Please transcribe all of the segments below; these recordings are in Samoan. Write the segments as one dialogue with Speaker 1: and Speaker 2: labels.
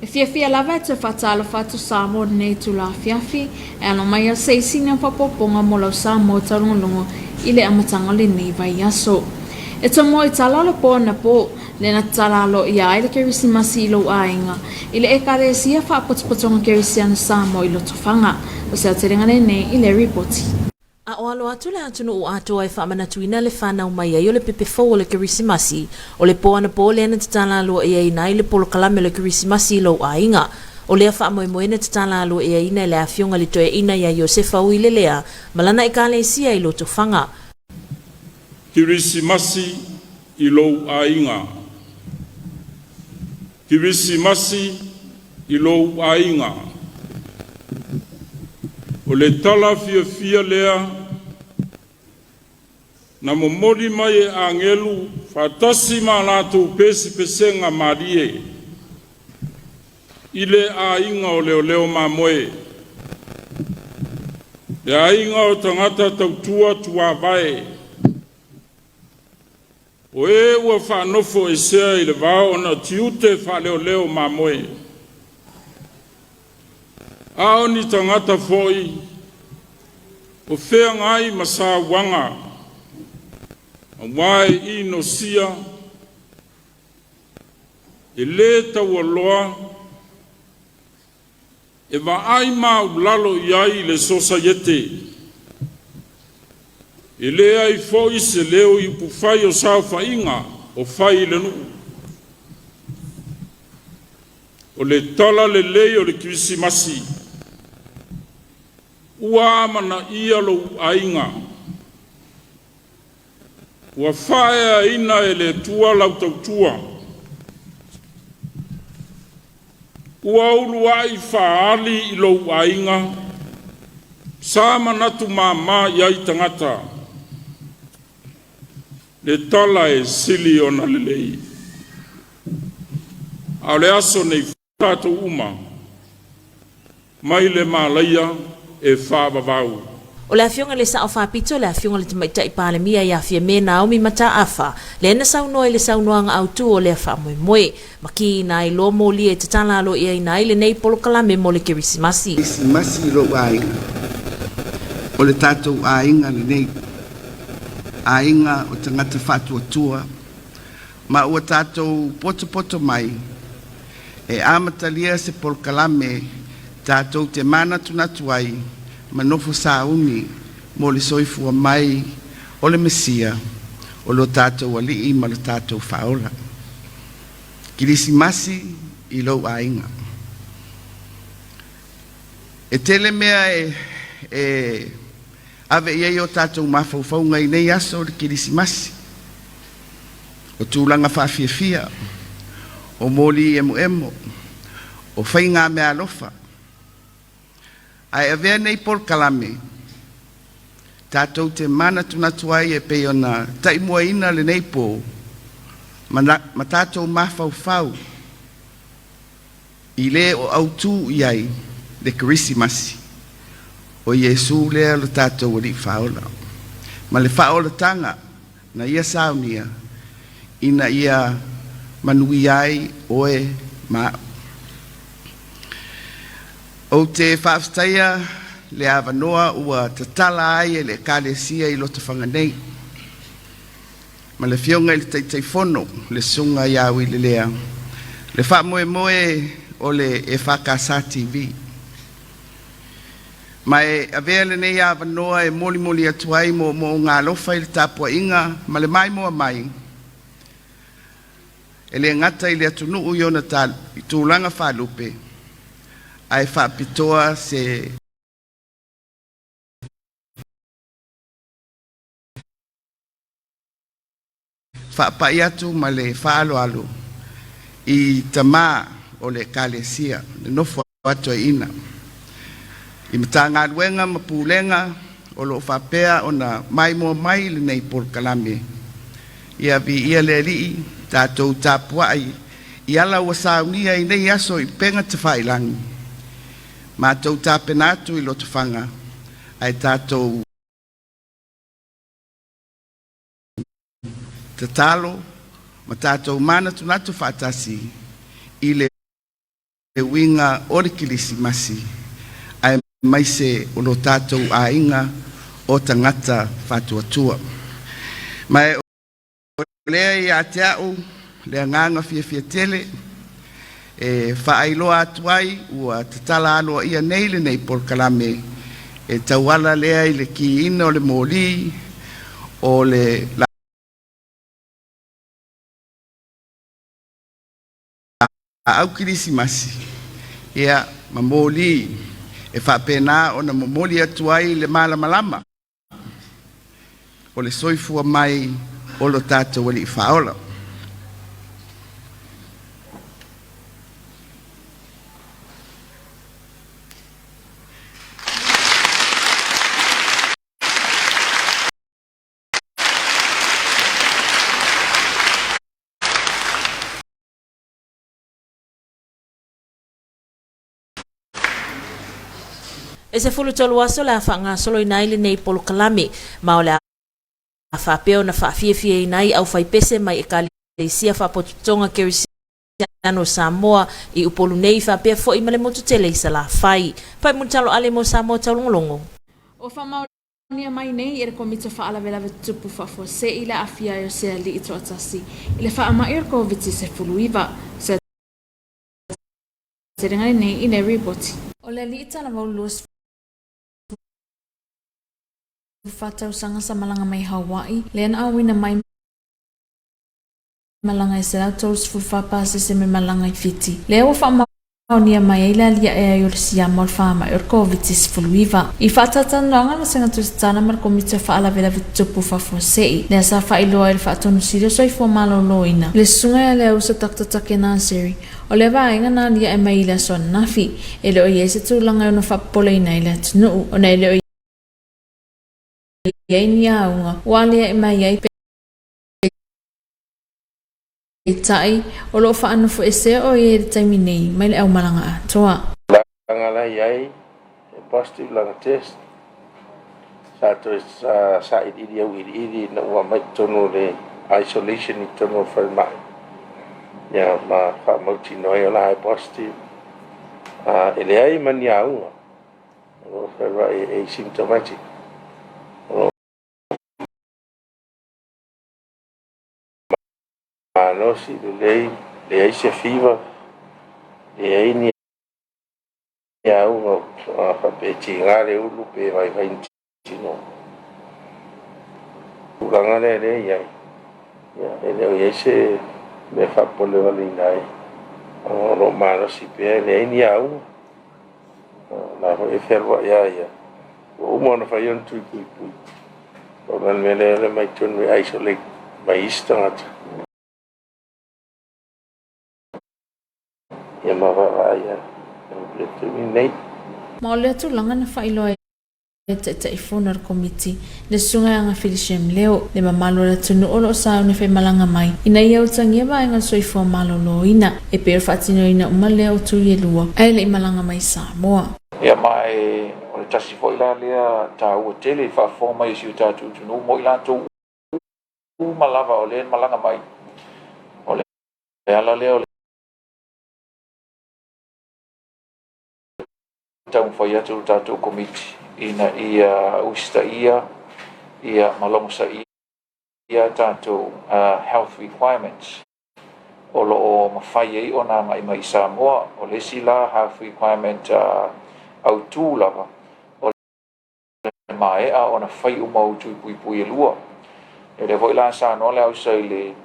Speaker 1: E fiafia lava e toe faatalofa atu Samoa i lenei itula afiafi, e alo mai ai se isi neo faaopoopoga mo lau Samoa taulogologo i le amataga o lenei vaiaso. E tomo i tala o le po anapo, lea na tatala aloaia ai le Kerisimasi i lou aiga, i le Ekalesia Faapotopotoga Kerisiano Samoa i Lotofaga. O se aotelega lenei i le Ripoti.
Speaker 2: A o alo atu le atunuu atoa e faamanatuina le fanau mai ai o le pepe fou o le Kerisimasi, o le po anapo lea na tatala aloaiaina ai le polokalame o le Kerisimasi i lou aiga. O lea faamoemoe na tatala aloaiaina e le Afioga i le Toeaina ia Iosefa Uilelea ma lana Ekalesia i Lotofaga.
Speaker 3: Kerisimasi i lou aiga. Kerisimasi i lou aiga. O le tala fiafia lea na momoli mai e agelu faatasi ma latou pesepesega malie i le aiga o leoleo mamoe, le aiga o tagata tautua tuavae, O e ua faanofoesea i le vao ona o tiute faaleoleo mamoe, a o ni tagata foi o feagai ma sauaga, aua e inosia e lē taualoa e vaai maulalo i ai le sosaiete, e leai foi se leo i upufai o saofaiga o fai i le nuu. O le tala lelei o le Kerisimasi, ua amanaia lou aiga, Ua faaeaina e le Atua lau tautua, ua uluai faaali i lou aiga, sa manatu māmā i ai tagata, le tala e sili ona lelei. A o le aso nei tatou uma, mai le malaia e faavavau.
Speaker 2: O le Afioga i le Sao Faapito, le Afioga i le Tamaitai Palemia ia Fiame Naomi Mataafa, lea na saunoa i le saunoaga autu o lea faamoemoe, ma kiina ai loa moli e tatala aloaiaina ai lenei polokalame mo le Kerisimasi.
Speaker 4: Kerisimasi i lou aiga, o le tatou aiga lenei, aiga o tagata faatuatua, ma ua tatou potopoto mai e amatalia se polokalame tatou te manatunatu ai ma nofo sauni mo le soifua mai o le Mesia, o lo tatou Alii ma lo tatou Faaola. Kerisimasi i lou aiga. E tele mea e, e ave i ai o tatou mafaufauga i nei aso o le Kerisimasi. O tulaga faafiafia, o moli emoemo, o faiga meaalofa. Ae avea nei polokalame tatou te manatunatu ai e pei ona taimuaina lenei po ma, ma tatou mafaufau i le o autū i ai le Kerisimasi, o Iesū lea lo tatou Alii Faaola, ma le faaolataga na ia saunia ina ia manuia ai oe ma a'u. Ou te faafetaia le avanoa ua tatala ai e le Ekalesia i Lotofaga nei, ma le Afioga i le Taitaifono, le Susuga ia Uilelea, le faamoemoe o le EFKS TV. Ma e avea lenei avanoa e molimoli atu ai moomooga alofa i le tapuaiga ma le maimoa mai, e le gata i le atunuu i ona tulaga faalupe, ae faapitoa se Faapai atu ma le faaaloalo i tama o le Ekalesia, le nofo a toeaina, i Matagaluega ma Pulega o lo o faapea ona maimoa mai i lenei polokalame. Ia viia le Alii, tatou tapuai i ala ua saunia i nei aso i upega tafailagi. Matou tapena atu i Lotofaga ae tatou Tatalo ma tatou manatunatu faatasi i le. uiga o le Kilisimasi aemaise o lo tatou aiga o tagata faatuatua. Ma o lea ia te a'u le agaga fiafia tele e faailoa atu ai ua tatala aloaia nei lenei polokalame e tauala lea i le kiina o le moli o le laau kilisimasi, ia, ma moli e faapena ona momoli atu ai le malamalama o le soifua mai o lo tatou Alii Faaola.
Speaker 2: E 13 aso o le a faagasoloina ai lenei polokalame, ma o le a faapea ona faafiafiaina ai aufaipese mai Ekalesia Faapotopotoga Kerisiano o Samoa i Upolu nei faapea foi ma le motu tele i Salafai. Pai Mulitalo Ale mo Samoa Taulogologo.
Speaker 1: Ua faamaonia mai nei e le Komiti o Faalavelave Tutupu Faafuasei le aafia ai o se alii toatasi i le faamai o le Koviti-19. Se aotelega lenei i le Ripoti. O le alii talavou 24 tausaga sa malaga mai Hawaii, lea na auina mai malaga e 134 pasese me malaga i Fiti, lea ua faamaonia mai ai le aliae ai o le siama o le faamai o le Koviti-19. I faatatalanoaga le Vasega Tusitala ma le Komiti o Faalavelave Tutupu Faafuasei, lea sa faailoa ai le Faatonusili o Soifua Maloloina, le Susuga ia Leausa Doctor Take Naseri, O lea vaega na aliae mai i le aso ananafi, e le o i ai se tulaga e ono faapopoleina ai le atunuu, ona e le o i ai ni auga ua aliae mai ai. Peitai, o lo o faanofoesea o ia i le taimi nei mai le aumalaga atoa.
Speaker 5: Tulaga la i ai, e positive lana test, sa toe sailiili auiliili ina ua aumai i totonu o le isolation i totonu o le falemai, ia ma faamautinoa ai o la e positive. E leai ma ni auga, o lo o fealuai e asymptomatic. O lo o malosi lelei, leai se fever, leai ni auga faapea e tiga le ulu pe vaivai ni tino. Tulaga lea lea e i ai, ia, e le o i ai se mea faapole valeina ai, o lo o malosi pea, e leai ni auga. O la foi e fealuai lava ia, ua uma ona fai ona tui puipui. O le mea lea o le mai tonu e isolate mai isi tagata. Ia ma vaavaai i le taimi nei.
Speaker 1: Ma o lea tulaga na faailoa ai e Taitaifono o le Komiti, le Susuga ia Agafili Shem Leo, le mamalu o le atunuu o lo o sauni faimalaga mai ina ia utagia vaega o le soifua maloloina, e pei o le faatinoina uma lea o tui e lua ae le i malaga mai i Samoa.
Speaker 6: Ia ma e o le tasi foi la lea taua tele i faafofoga mai e si o tatou atunuu mo i latou uma lava o lea e malaga mai, o le ala lea o le taumafai atu o le tatou Komiti ina ia usitaia ia ma logosaia tatou health requirements o lo o mafai ai ona agai mai i Samoa. O le isi la health requirement autu lava, o le maea ona fai uma o tui puipui e lua. E lea foi la saunoa le ausa i le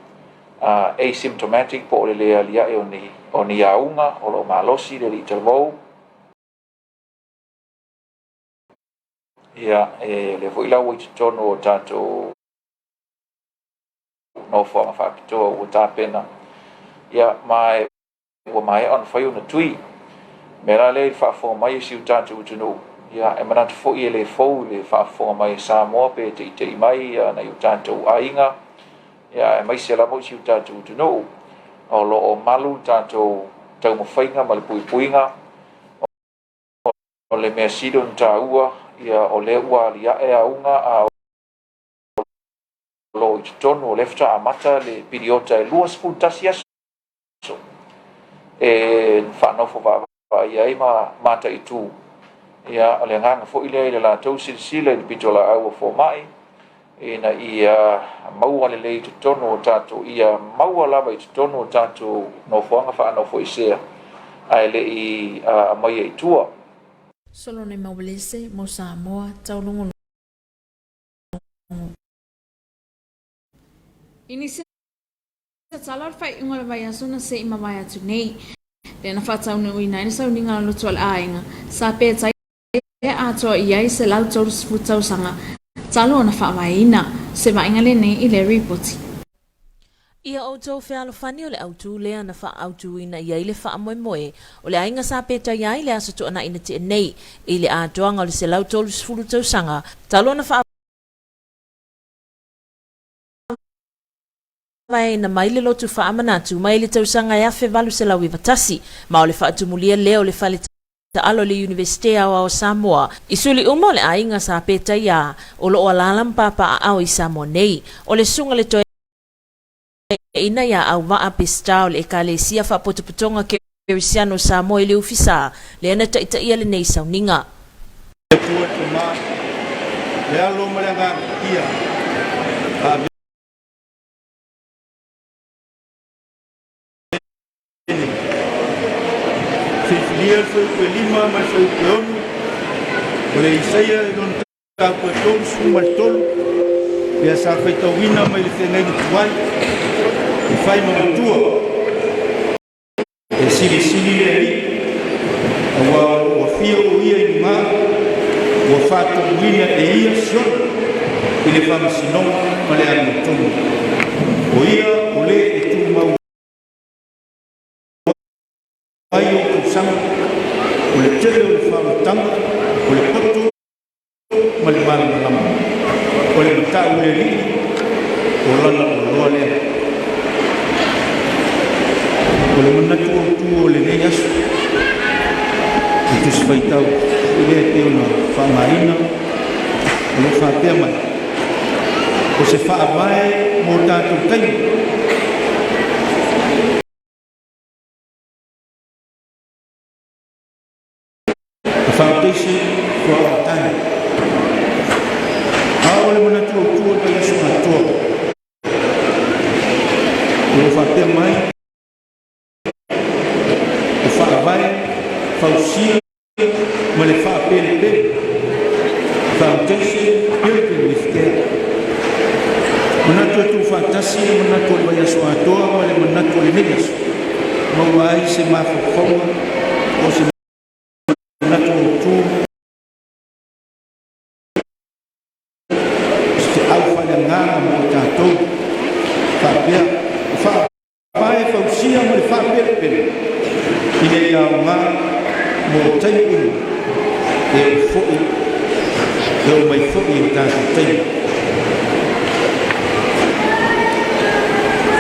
Speaker 6: asymptomatic po o le le aliae o ni, o ni auga o lo o malosi le alii talavou. Ia, e lea foi la ua i totonu o tatou nofoaga faapitoa ua tapena. Ia, ma e ua maea ona fai ona tui. O le mea la lea i le faafofoga mai a si o tatou atunuu, ia, e manatu foi e le fou i le faafofoga mai a Samoa pe teitei mai nai o tatou aiga, ia, aemaise lava i si o tatou atunuu. O lo o malu le tatou taumafaiga ma le puipuiga. O le mea sili ona taua, ia, o lea ua aliae auga a o lo o i totonu, o lea faatoa amata le piliota e 21 aso. e faanofo vaavaaia ai ma mataitu. Ia, o le agaga foi lea i le latou silasila i le pitolaau a fomai, ina ia maua lelei i totonu o tatou, ia maua lava i totonu o tatou nofoaga faanofoesea, ae le i aumaia i tua.
Speaker 1: Solone Mauelese mo Samoa Taulogologo. I nisi tatalo o le faaiuga o le vaiaso na se i mavae atu nei, lea na faataunuuina ai le sauniga o le loto a le aiga, sa pētai atoa i ai 130 tausaga talu ona faavaeina se vaaiga lenei i le ripoti.
Speaker 2: Ia outou fealofani o le autu lea na faaautuina i ai le faamoemoe o le aiga sa pētai ai le Aso Toonai na tea nei i le atoaga o le 130 tausaga talu ona faavaeina mai le lotu faamanatu mai le tausaga e 1891, ma o le faatumulia lea o le fale taalo i le Iunivesite Aoao o Samoa i suli uma o le aiga sa Petaia o lo o alaala ma papaaao i Samoa nei. O le susuga le toeaina ia Auvaa Pesita o le Ekalesia Faapotopotoga Kerisiano o Samoa i le Ofisa lea na taitaia lenei sauniga.
Speaker 7: Le Atua e Tama, le Alo ma le Agaga Paia. Amene. Filifilia le fuaiupu e 5 ma le fuaiupu e 6 o le Isaia i lona mataupu e 33, lea sa faitauina mai le feagaiga tuai e fai ma matua. E silisili le Alii, aua ua afio o Ia i luga, ua faatonuina e Ia Siona i le faamasinoga ma le amiotonu. O Ia o le e tumau ai ou tausaga, o le tele o le faaolataga, o le poto ma le malamalama, o le matau i le Alii, o lana oloa lea. O le manatu autu o lenei aso, le Tusi Faitau i lea e pei ona faaaogaina, o lo o faapea mai, O se faavae mo tatou taimi. The foundation for our time. A o le manatu autu o le vaiaso atoa, o lo o faapea mai, o faavae fausia ma le faapelepele, foundation building with care. Manatu e tuufaatasi le manatu o le vaiaso atoa ma le manatu o lenei aso, maua ai se mafaufauga o se manatu autu o se feau faaleagaga mo i tatou, faapea o faavae fausia ma le faapelepele ina ia aoga mo taimi uma e oo foi e oo mai foi i o tatou taimi.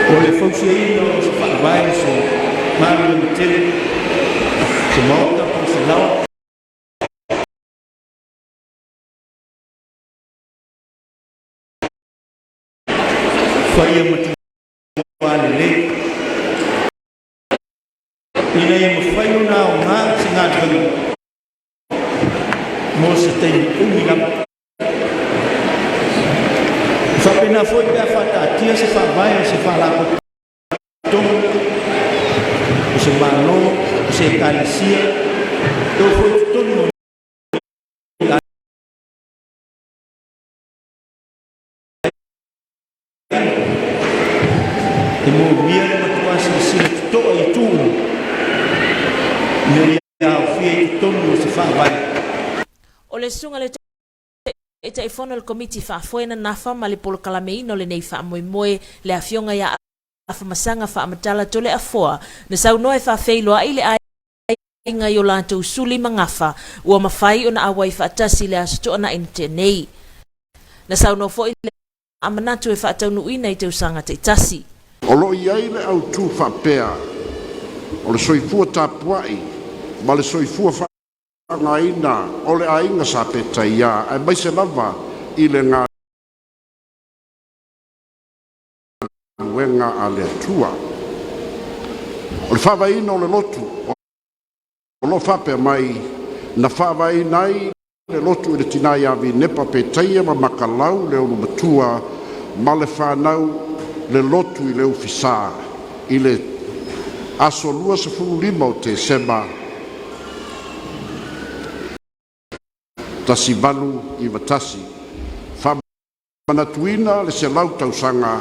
Speaker 7: O le fausiaina o se faavae o se galuega tele, se maota po o se laoa. Faia matua lelei ina ia mafai ona aoga se galuega mo se taimi umi lava. E faapena foi pe a faataatia se faavae o se faalapotopotoga, o se Malo, o se Ekalesia, e oo foi i totonu o ni aiga. E moomia le matua silasila totoa i itu uma, ina ia aofia i totonu o se faavae.
Speaker 2: O le susuga le Taitaifono o le Komiti Faafoe na nafa ma le polokalameina o lenei faamoemoe, le Afioga ia Afamasaga Faamatala Toleafoa, na saunoa e faafeiloai le aiga i o latou suli ma gafa ua mafai ona auai faatasi i le Aso Toonai na tea nei. Na saunoa foi le manatu e faataunuuina i tausaga taitasi.
Speaker 8: O lo o i ai le autu faapea o le soifua tapuai ma le soifua faaaogaina o le aiga Sa Petaia aemaise lava i le galuega a le Atua. O le faavaeina o le lotu o lo o faapea mai, na faavaeina ai le lotu i le tina ia Vinepa Petaia ma Makalau le Ulumatua ma le fanau le lotu i Leufisa i le aso 25 o Tesema 1891, faamanatuina le 100 tausaga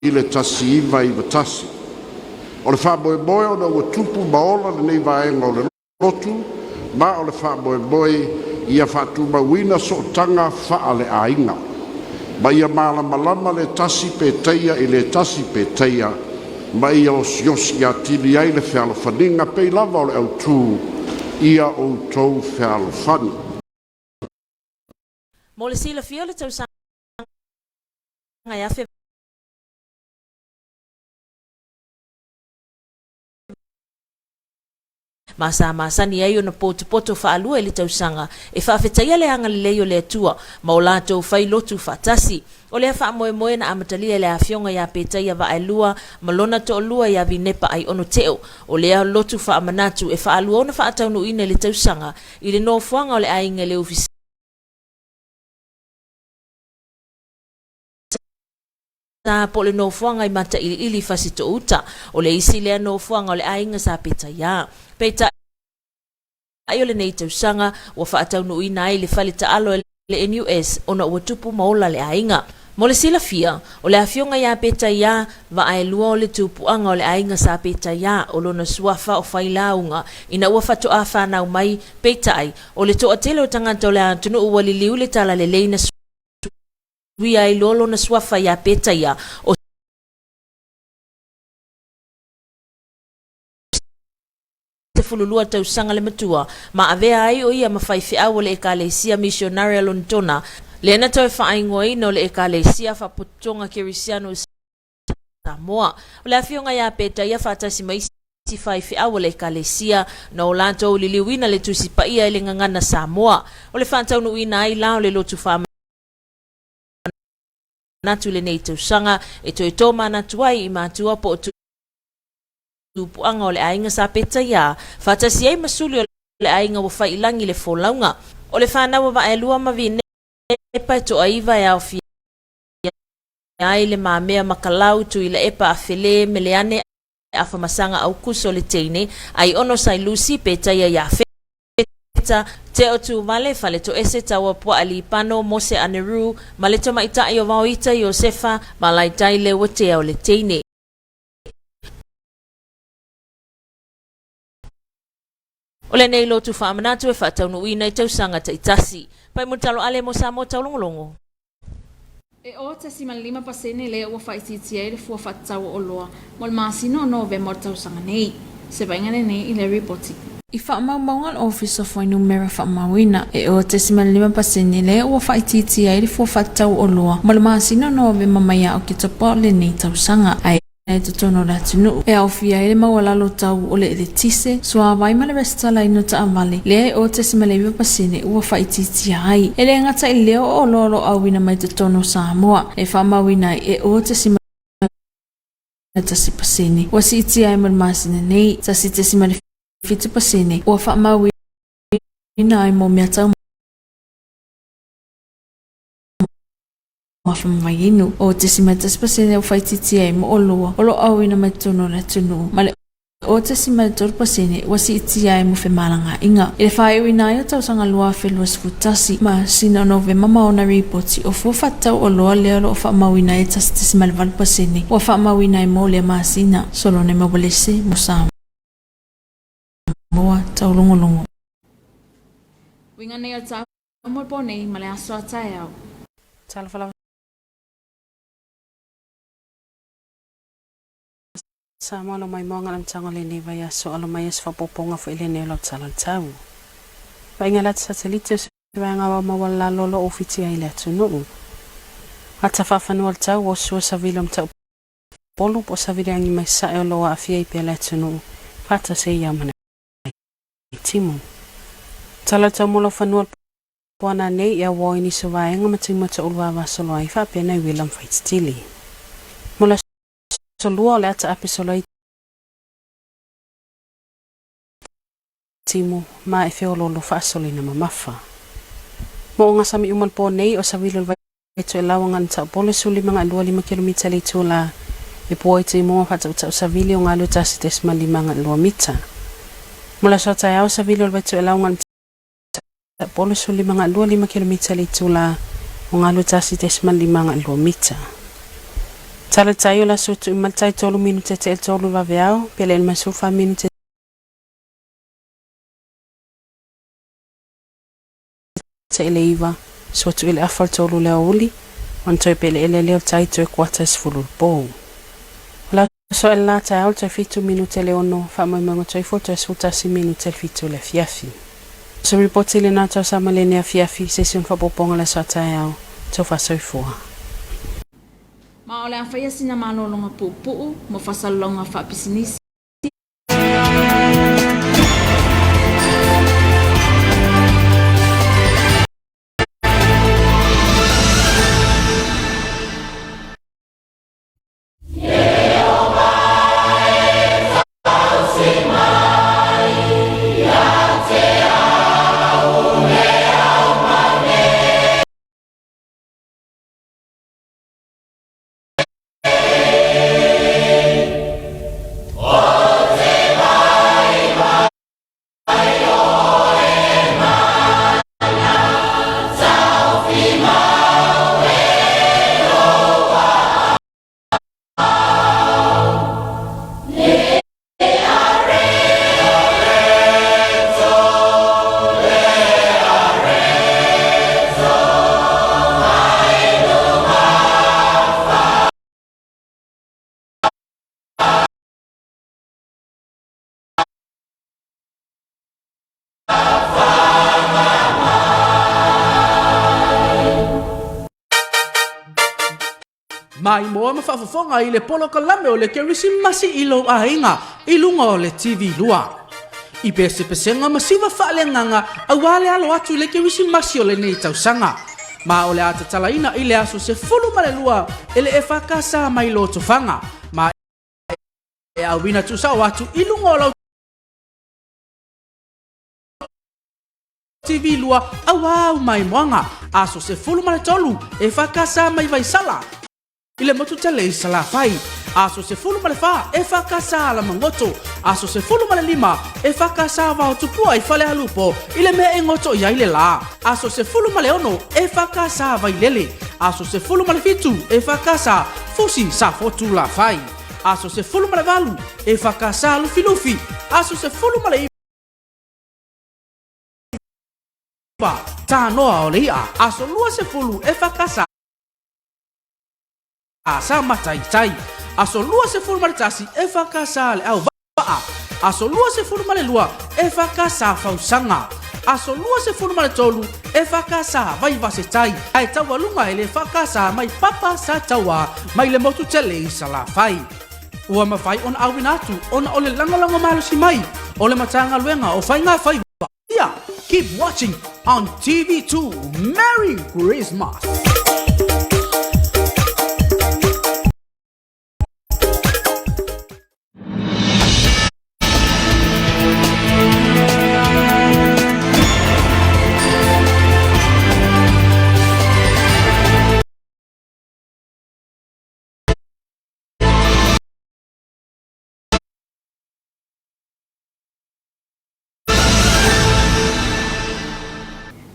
Speaker 8: i le 1991. O le faamoemoe ona ua tupu ma ola lenei vaega o le lotu, ma o le faamoemoe ia faatumauina sootaga faaleaiga, ma ia malamalama le tasi petaia i le tasi petaia, ma ia osiosi atili ai le fealofaniga pei lava o le autū ia outou fealofani.
Speaker 2: Mo le silafia o le tausaga e Ma sa masani ai ona potopoto faalua i le tausaga e faafetaia le agalelei o le Atua ma o latou fai lotu faatasi. O lea faamoemoe na amatalia e le Afioga ia Petaia Vaaelua ma lona toalua ia Vinepa Aiono Teo. O lea lotu faamanatu e faalua ona faataunuuina i le tausaga i le nofoaga o le aiga i le Ofisa po o le nofoaga i Matailiili i Fasitoouta. O le isi lea nofoaga o le aiga sa Petaia. Peitai o lenei tausaga, ua faataunuuina ai le fale taalo e le NUS ona ua tupu ma ola le aiga. Mo le silafia, o le afioga ia Petaia, Vaaelua o le tupuaga o le aiga sa Petaia, o lona suafa o Failauga, ina ua faatoa fanau mai, peitai, o le toatele o tagata o le atunuu ua liliu le talalelei na suia ai loa lona suafa ia Petaia, o 12 tausaga le matua, ma avea ai o ia ma faifeau o le Ekalesia Misionare a Lonetona, lea na toe faaigoaina o le Ekalesia Faapotopotoga Kerisiano i Samoa. O le afioga ia Petaia faatasi ma isi faifeau o le Ekalesia, na o latou liliuina le Tusi Paia i le gagana Samoa. O le faataunuuina ai la o le lotu faamanatu i lenei tausaga, e toe tōmanatu ai i matua po o tupuaga o le aiga sa Petaia, faatasi ai ma suli o le aiga ua fai i lagi le folauga. O le fanau a Vaelua ma Vinepa e toaiva e aofia ai le Mamea Makalau, Tuilaepa Afele, Meleane Afamasaga Aukuso le teine, Aiono Sailusi, Petaia Iafeta, Teo Tuvale, Faletoese Taua Puaa Lipano, Mose Aneru, ma le tamaitai o Vaoita Iosefa, Malaitai Leuatea o le teine. O lenei lotu faamanatu e faataunuuina i tausaga taitasi. Pai mo talo ale mo Samoa Taulogologo.
Speaker 1: E 0.5 pasene lea ua faaitiitia ai le fua faatatau o oloa mo le masina o Novema o le tausaga nei. Se vaaiga lenei i le ripoti. I faamaumauga a le Ofisa o Fuainumera Faamauina, e 0.5 pasene lea ua faaitiitia ai le fua faatatau o oloa mo le masina o Novema mai ia Oketopa o lenei tausaga, ae i totonu o le atunuu, e aofia ai le maualalo tau o le eletise, suavai ma le resitalaina o taavale, lea e 0.9 pasene ua faaitiitia ai. E le gata i lea o oloa o lo o auina mai totonu o Samoa, e faamauina ai e 0.1 pasene ua siitia ai mo le masina nei, 1.7 pasene ua faamauina ai mo mea taumafa ma vaiinu, 0.1 pasene ua faaitiitia ai mo oloa o lo o auina mai totonu o le atunuu, ma le 0.3 pasene ua siitia ai mo femalagaaiga. I le faaiuina ai o tausaga 2021, masina o Novema ma ona ripoti o fua faatatau oloa lea o lo o faamauina ai e 1.8 pasene ua faamauina ai mo lea masina. Solone Mawalese mo Samoa Taulogologo. Uiga nei o le tau mo le po nei ma le aso a taeao.
Speaker 9: Talofa lava Samoa alo mai moaga le amataga o lenei vaiaso alo mai aso faaopoopoga foi lenei o lau tala o le tau. Vaaiga le ata satelite o se vaega aoao maualalalo o lo o ufitia ai le atunuu. Ata faafanua o le tau o sua savili o Mataupolu po o savili agi mai sae o lo o aafia ai pea le atunuu faatasi ai ia ma Naitimu. Tala o le tau mo lau fanua o le Puana nei i auao i nisi o vaega ma taimi o taulu vavasolo ai faapea nai uila ma faititili. Mo le aso lua o le ata ape solo ai timu ma e feoloolo faasolina mamafa. Mo o gasami uma le po nei o Sawilo le Vaitoelau aga le Taupolo 12 kilomita le itula e pua i timu ma faatautau savili o galue 1.5 mita. Mo le aso a taeao Sawilo le Vaitoelau aga le Taupolo 15 kilomita le itula o galue 1.52 mita. Tala tai o le aso tuumatai 3 minute te 3 vaveao, pele le masu 4 minute te le 9, sua tu ile afa tolu le aouli, ona toe peleele lea o tai toe kuata e 10 le po. O le aso e la taeao toe 7 minute le 6, faamoemoega toe ifo toe 11 minute le 7 le afiafi. O se ripoti lena tausa ma lenei afiafi, se isi o faaopoopoga le aso a taeao, tau faasoifua.
Speaker 1: Ma o le a faia sina malologa puupuu mo faasalalauga faapisinisi.
Speaker 10: Maimoa ma faafofoga i le polokalame o le Kerisimasi i lou aiga i luga o le TV 2. I pesepesega ma siva faaleagaga aua le alo atu i le Kerisimasi o lenei tausaga. Ma o le a tatalaina i le aso 12 e le EFKS mai Lotofaga ma e auina tuusao atu i luga o lau TV 2 aua au maimoaga aso 13 EFKS mai Vaisala i le motu tele i Salafai, aso 14 EFKS Alamagoto, aso 15 EFKS Vaotupua i Falealupo i le mea e goto i ai le la, aso 16 EFKS Vailele, aso 17 EFKS Fusi Safotu Lafai, aso 18 EFKS Lufilufi, aso 19 Tanoa o le I'a, aso 20 EFKS Sa Mataitai, aso 21 EFKS Le Auvaa, aso 22 EFKS Fausaga, aso 23 EFKS Vaivasetai, ae taualuga e le EFKS mai Papa Sa Taua mai le motu tele i Salafai. Ua mafai ona auina atu ona o le lagolago malosi mai o le Matagaluega o Faiga Faiva. Keep watching on TV2. Merry Christmas!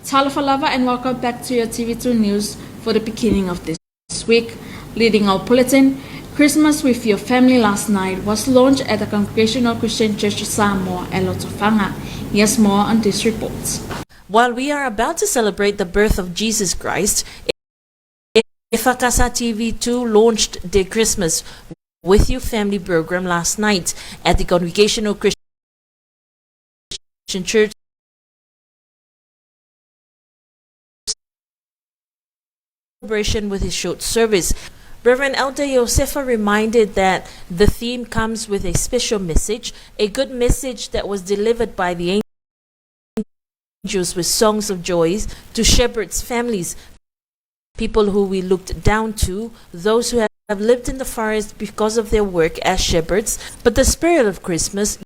Speaker 1: Talofa lava and welcome back to your TV2 News for the beginning of this week. Leading our bulletin, Christmas with Your Family last night was launched at the Congregational Christian Church Samoa at Lotofaga. Here's more on this report.
Speaker 2: While we are about to celebrate the birth of Jesus Christ, EFKS TV2 launched their Christmas with Your Family program last night at the Congregational Christian Church celebration with his short service. Reverend Elder Yosefa reminded that the theme comes with a special message, a good message that was delivered by the angels with songs of joys to shepherds' families, people who we looked down to, those who have have lived in the forest because of their work as shepherds, but the spirit of Christmas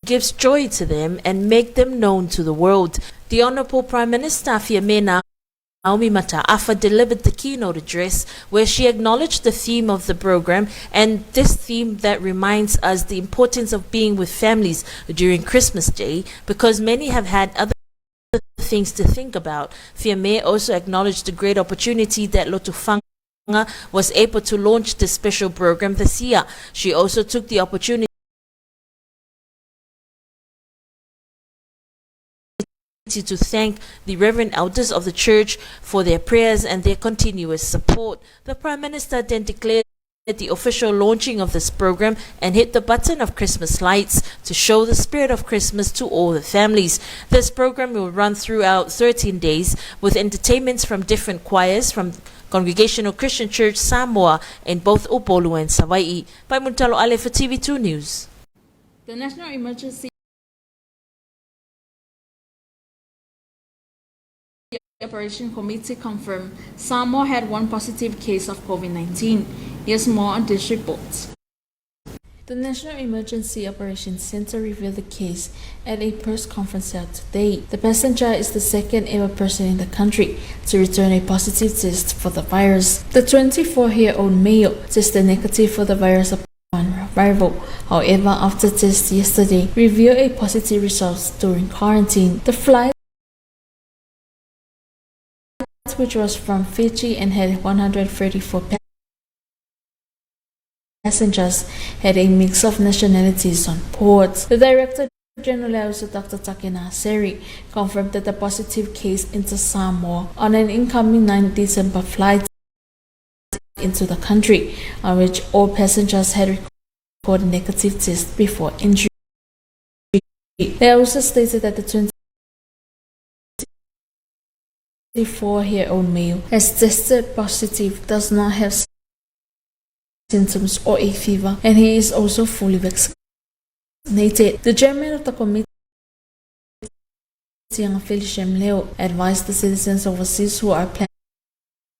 Speaker 2: gives joy to them and make them known to the world. The Honorable Prime Minister Fiamena Naomi Mata'afa delivered the keynote address where she acknowledged the theme of the program and this theme that reminds us the importance of being with families during Christmas Day because many have had other things to think about. Fiame also acknowledged the great opportunity that Lotofaga was able to launch this special program this year. She also took the opportunity to thank the Reverend Elders of the Church for their prayers and their continuous support. The Prime Minister then declared the official launching of this program and hit the button of Christmas lights to show the spirit of Christmas to all the families. This program will run throughout 13 days with entertainments from different choirs from Congregational Christian Church Samoa in both Upolu and Savaii. By Muntalo Ale for TV2 News.
Speaker 1: The National Emergency Operation Committee confirmed Samoa had one positive case of COVID-19. Here's more on this report. The National Emergency Operations Center revealed the case at a press conference held today. The passenger is the second ever person in the country to return a positive test for the virus. The 24-year-old male tested negative for the virus upon arrival. However, after test yesterday revealed a positive result during quarantine. The flight which was from Fiji and had 134 passengers, had a mix of nationalities on board. The Director General, Dr. Takena Seri, confirmed that the positive case into Samoa on an incoming 9 December flight into the country, on which all passengers had recorded negative tests before entry. They also stated that the 24-year-old male has tested positive, does not have symptoms or a fever, and he is also fully vaccinated. The chairman of the committee, Felix Leo, advised the citizens overseas who are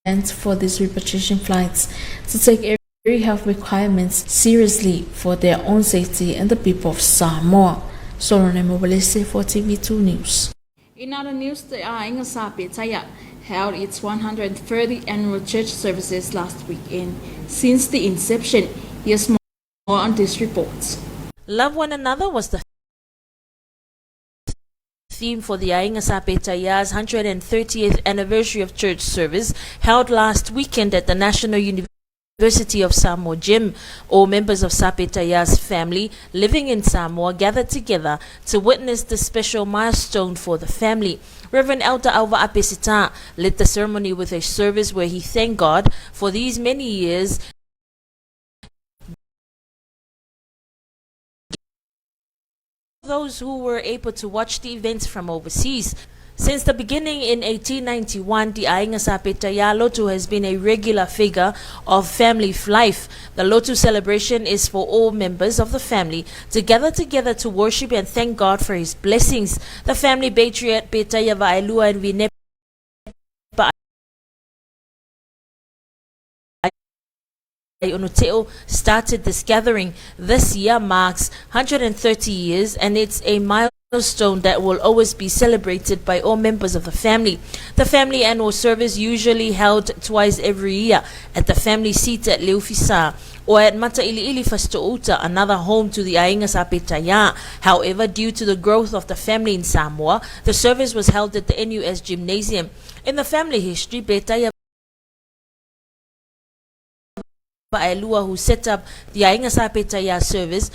Speaker 1: planned for these repatriation flights to take every health requirements seriously for their own safety and the people of Samoa. Solone Mobilese for TV2 News. In other news, the Aiga Sa Petaia held its 130th annual church services last weekend. Since the inception, here's more on this report.
Speaker 2: Love one another was the theme for the Aiga Sa Petaia's 130th anniversary of church service held last weekend at the National University of Samoa Gym. All members of Sa Petaia's family living in Samoa gathered together to witness the special milestone for the family. Reverend Elder Alva Apesita led the ceremony with a service where he thanked God for these many years those who were able to watch the events from overseas. Since the beginning in 1891, the Aiga Sa Petaia Lotu has been a regular figure of family life. The Lotu celebration is for all members of the family to gather together to worship and thank God for his blessings. The family patriarch Petaia Va'elua and Vinepa Onoteo started this gathering. This year marks 130 years and it's a milestone that will always be celebrated by all members of the family. The family annual service usually held twice every year at the family seat at Leufisa or at Mata'ili'ili Fasto'uta, another home to the Aiga Sa Petaia. However, due to the growth of the family in Samoa, the service was held at the NUS Gymnasium. In the family history, Petaia Va'elua, who set up the Aiga Sa Petaia service,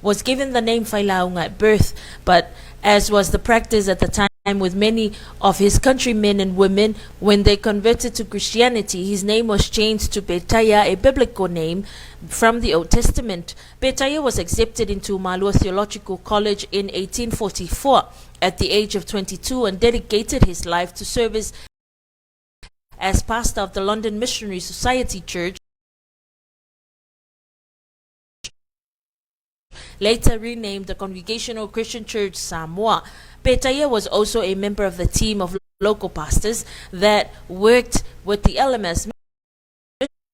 Speaker 2: was given the name Failauga at birth, but as was the practice at the time with many of his countrymen and women, when they converted to Christianity, his name was changed to Petaia, a biblical name from the Old Testament. Petaia was accepted into Malua Theological College in 1844 at the age of 22 and dedicated his life to service as pastor of the London Missionary Society Church, later renamed the Congregational Christian Church Samoa. Petaia was also a member of the team of local pastors that worked with the LMS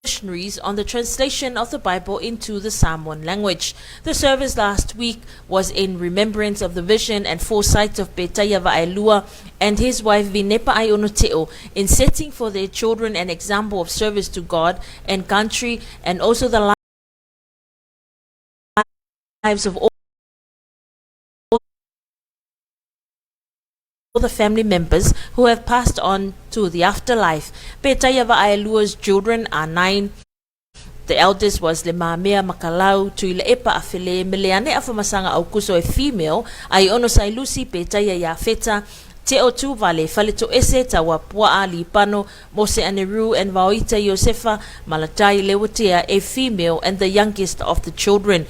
Speaker 2: missionaries on the translation of the Bible into the Samoan language. The service last week was in remembrance of the vision and foresight of Petaia Vaaelua and his wife Vinepa Aionoteo in setting for their children an example of service to God and country and also the lives of all the family members who have passed on to the afterlife. Petaia Vaaelua's children are 9. The eldest was Le Mamea Makalau, Tuilaepa Afele, Meleane Afamasaga Aukuso, a female, Aiono Sailusi, Petaia Iafeta, Teo Tuvale, Faletoese, Tauapua'a, Lipano, Mose Aneru, and Vaoita Iosefa, Malatai Lewatea, a female and the youngest of the children.